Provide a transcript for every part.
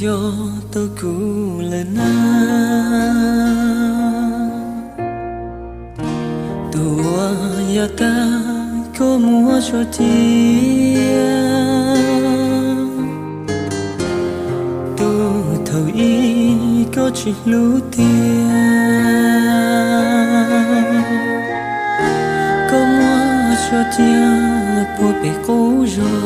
Coj tau kuv lawm na, tus uas yav tag koj muab tso cia, tus thaum ub koj tsis hlub tiag, koj muab tso cia puag pem qub zos.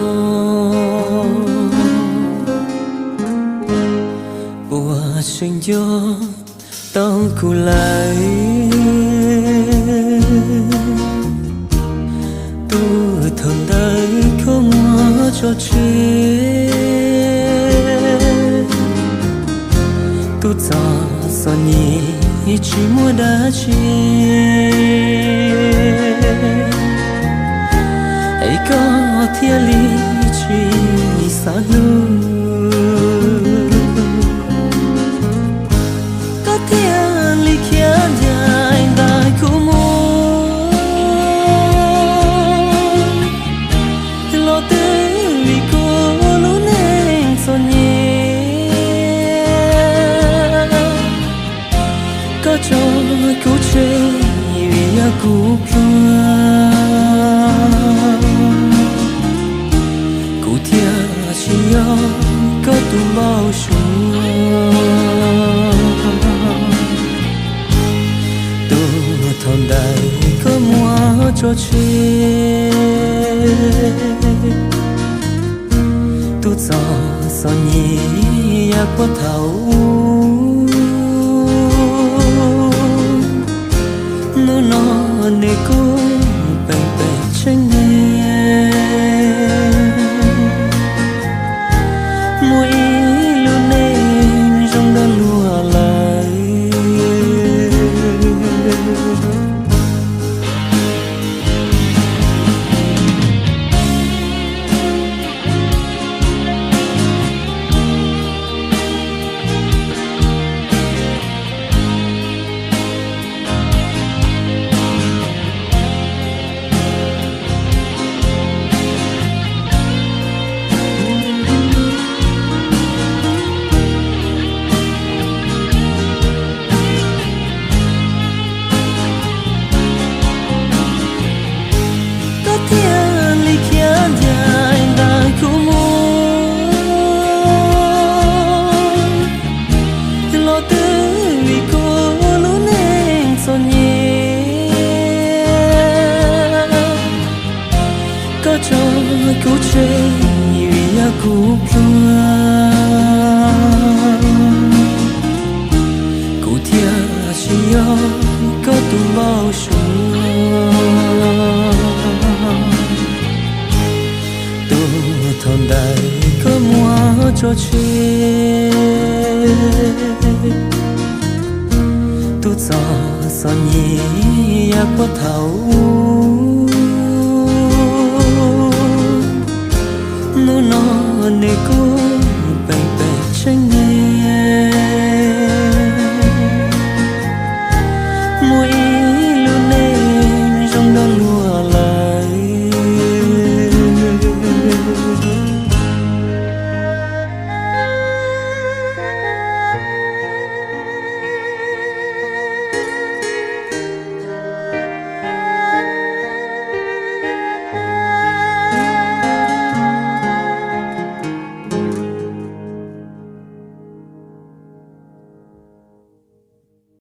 Puas tseem nco tau kuv lawm? Tus thaum ntawd koj muab tso tseg, tus txoj txom nyem tsis muaj dab tsi, es koj thiaj li tsis xav hlub. Koj thiaj li khiav ncaim ntawm kuv mus, los twb vim kuv lub neej txom nyem. Koj tso kuv tseg vim yog kuv pluag, kuv thiaj tsis yog koj tus npau suav. Tus thaum ntawd koj muab tso tseg, tus txoj txom nyem yav puag thaum ub, hnub no nws kuj peem peem tseeb neeg, muaj ib lub neej zoo dab luag lawm. Koj thiaj li khiav ncaim ntawm kuv mus, los twb vim kuv lub neej txom nyem. Koj tso kuv tseg vim yog kuv pluag, kuv thiaj tsis yog koj tus npau suav. Tus thaum ntawd koj muab tso tseg, tus txoj txom nyem yav puag thaum ub, hnub no nws kuj